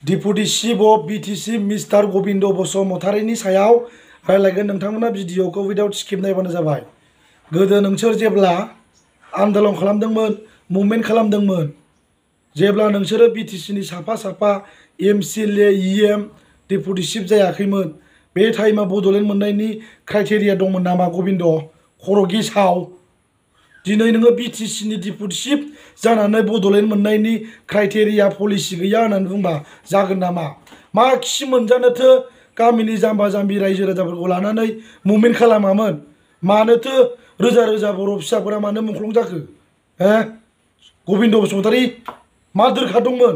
Deputy chief of BTC mister Gobinda बसुमतारीनि सायाव रायलायगोन। नोंथांमोना भिडिअखौ विदाउट स्किप नायबानो जाबाय। गोदो नोंसोर जेब्ला आन्दोलन खालामदोंमोन, मुभमेन्ट खालामदोंमोन, जेब्ला नोंसोरो बीटीसीनि साफा साफा एमसिएलए इएम डिप्युटी चीफ जायाखैमोन, बे टाइमाव बड'लेण्ड मोननायनि क्राइटेरिया दंमोन नामा गबिन्द? खर' गेसाव। दिनै नोङो बीटीसीनि डिप्युटी चीफ जानानै बड'लेण्ड मोननायनि क्राइटेरिया पलिसि गैया होननानै बुंबा जागोन नामा? मा खि मोनजानोथो गामिनि जाम्बा जाम्बि रायजो राजाफोरखौ लानानै मुभमेन्ट खालामामोन? मानोथो रोजा रोजा बर' फिसाफोरा मानो मुंख्लं जाखो? गबिन्द बसुमतारी मा दोरखार दंमोन?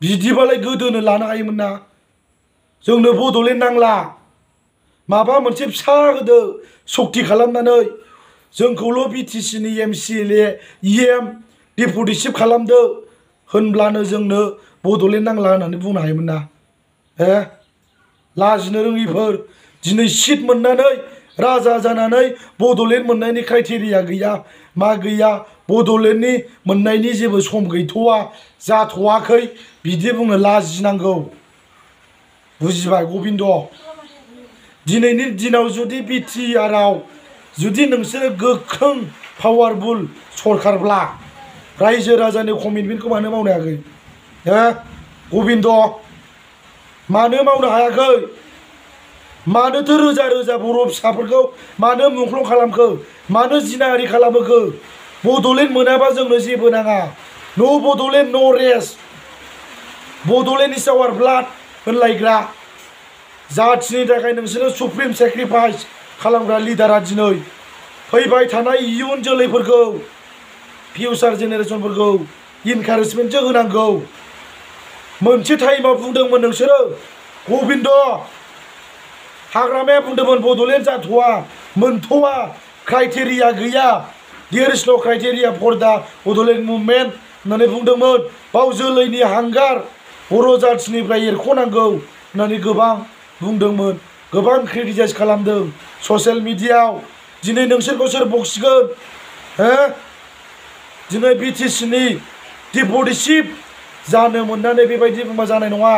बिदिबालाय गोदोनो लानो हायोमोन ना। जोंनो बड'लेण्ड नांला, माबा मोनसे फिसा होदो सक्ति खालामनानै जोंखौल' बीटीसीनि एमसिएलए इएम डिप्युटी चीफ खालामदो होनब्लानो जोंनो बड'लेण्ड नांला होननानै बुंनो हायोमोन ना। लाजिनो रोङिफोर, दिनै सिट मोननानै राजा जानानै बड'लेण्ड मोननायनि क्राइटेरिया गैया, मा गैया, बड'लेण्डनि मोननायनि जेबो सम गैथ'वा, जाथ'वाखै, बिदि बुंनो लाजिनांगौ। बुजिबाय गबिन्द? दिनैनि दिनाव जुदि बिटिआरआव जुदि नोंसोरो गोख्रों पावारफुल सरकारब्ला रायजो राजानि कमिटमेन्टखौ मानो मावनो हायाखै? गबिन्द मानो मावनो हायाखै? मानोथो रोजा रोजा बर' फिसाफोरखौ मानो मुंख्लं खालामखो? मानो जिनाहारि खालामखो? बड'लेण्ड मोनाबा जोंनो जेबो नाङा। नो बड'लेण्ड नो रेस्ट। बड'लेण्ड इज आवार ब्लाड होनलायग्रा जाथिनि थाखाय नोंसोरो सुप्रिम सेक्रिफाइस खालामग्रा लिडारा दिनै फैबाय थानाय इयुन जोलैफोरखौ, फिउचार जेनेरेसनफोरखौ इनकारेजमेन्टसो होनांगौ। मोनसे टाइमाव बुंदोंमोन नोंसोरो गबिन्द, हाग्रामाया बुंदोंमोन बड'लेण्ड जाथ'वा, मोनथ'वा, क्राइटेरिया गैया, देयर इज नो क्राइटेरिया फर दा बड'लेण्ड मुभमेन्ट होननानै बुंदोंमोन। बाव जोलैनि हांगार बर' जाथिनिफ्राय एरख'नांगौ होननानै गोबां बुंदोंमोन, गोबां क्रिटिसाइज खालामदों ससियेल मिडियायाव। दिनै नोंसोरखौ सोर बखिगोन? दिनै बीटीसीनि डिप्युटी चीफ जानो मोननानै बेबायदि बुंबा जानाय नङा।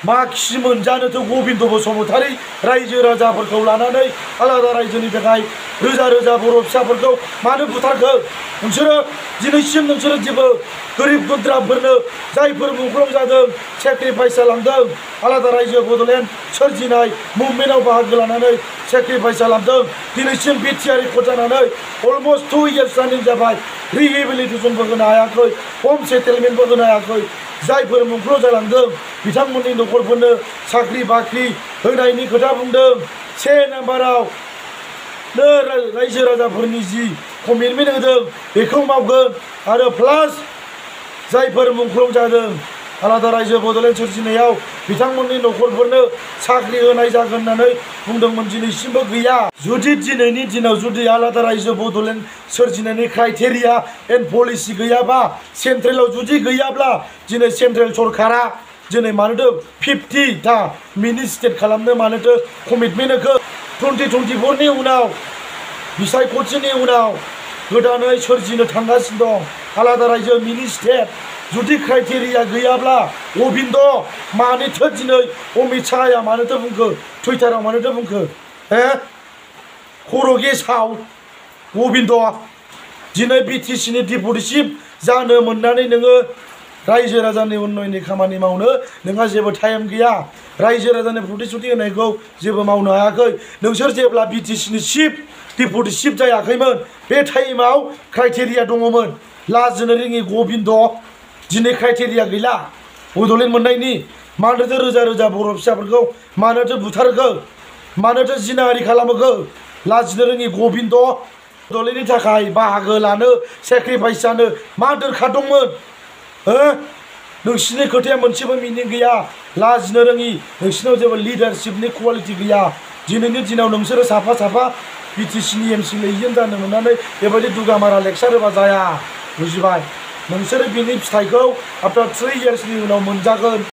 मा खि मोनजानोथो गबिन्द बसुमतारी रायजो राजाफोरखौ लानानै आलादा रायजोनि थाखाय रोजा रोजा बर' फिसाफोरखौ मानो बुथारखो? नोंसोरो दिनैसिम नोंसोरो जेबो गोरिब गुद्राफोरनो जायफोर मुंख्लं जादों, सेक्रिफाइस जालांदों, आलादा रायजो बड'लेण्ड सोरजिनाय मुभमेन्टआव बाहागो लानानै सेक्रिफाइस जालांदों, दिनैसिम बिटिआर रेकर्ड जानानै अलमस्ट 2 इयार्स रानिं जाबाय, रिहेबिलिटेसनबो होनो हायाखै, हम सेटेलमेन्टबो होनो हायाखै। जायफोर मुंख्लं जालांदों बिथांमोननि न'खरफोरनो साख्रि बाख्रि होनायनि खोथा बुंदों। 1 नाम्बाराव रायजो राजाफोरनि जि कमिटमेन्ट होदों बेखौ मावगोन, आरो प्लास जायफोर मुंख्लं जादों आलादा रायजो बड'लेण्ड सोरजिनायाव बिथांमोननि न'खरफोरनो साख्रि होनाय जागोन होननानै बुंदोंमोन, दिनैसिमबो गैया। जुदि दिनैनि दिनाव जुदि आलादा रायजो बड'लेण्ड सोरजिनायनि क्राइटेरिया एन्ड पलिसि गैयाबा, सेन्ट्रेलाव जुदि गैयाब्ला, दिनै सेन्ट्रेल सरकारा दिनै मानोथो 50टा मिनि स्टेट खालामनो मानोथो कमिटमेन्ट होखो? 2024नि उनाव बिसायख'थिनि उनाव गोदानै सोरजिनो थांगासिनो दं आलादा रायजो मिनि स्टेट। जुदि क्राइटेरिया गैयाब्ला गबिन्द मानोथो दिनै अमित शाहया मानोथो बुंखो, टुइटाराव मानोथो बुंखो? खर' गेसाव गबिन्द। दिनै बीटीसीनि डिप्युटी चीफ जानो मोननानै नोङो रायजो राजानि उन्नयननि खामानि मावनो नोंहा जेबो टाइम गैया। रायजो राजानि प्रतिश्रुति होनायखौ जेबो मावनो हायाखै। नोंसोर जेब्ला बीटीसीनि चिफ डिप्युटी चीफ जायाखैमोन, बे टाइमाव क्राइटेरिया दङमोन। लाजिनो रोङि गबिन्द, दिनै क्राइटेरिया गैला बड'लेण्ड मोननायनि। मानोथो रोजा रोजा बर' फिसाफोरखौ मानोथो बुथारखो? मानोथो जिनाहारि खालामखो? लाजिनो रोङि गबिन्द। बड'लेण्डनि थाखाय बाहागो लानो, सेक्रिफाइस जानो मा दोरखार दंमोन? नोंसिनि खोथाया मोनसेबो मिनिं गैया। लाजिनो रोङि, नोंसिनाव जेबो लिडारशिपनि क्वालिटि गैया। दिनैनि दिनाव नोंसोरो साफा साफा बीटीसीनि एमसिएलए इएम जानो मोननानै बेबायदि दुगामारा लेक्सार होबा जाया। बुजिबाय? नोंसोरो बिनि फिथाइखौ आफ्टार 3 इयार्सनि उनाव मोनजागोन।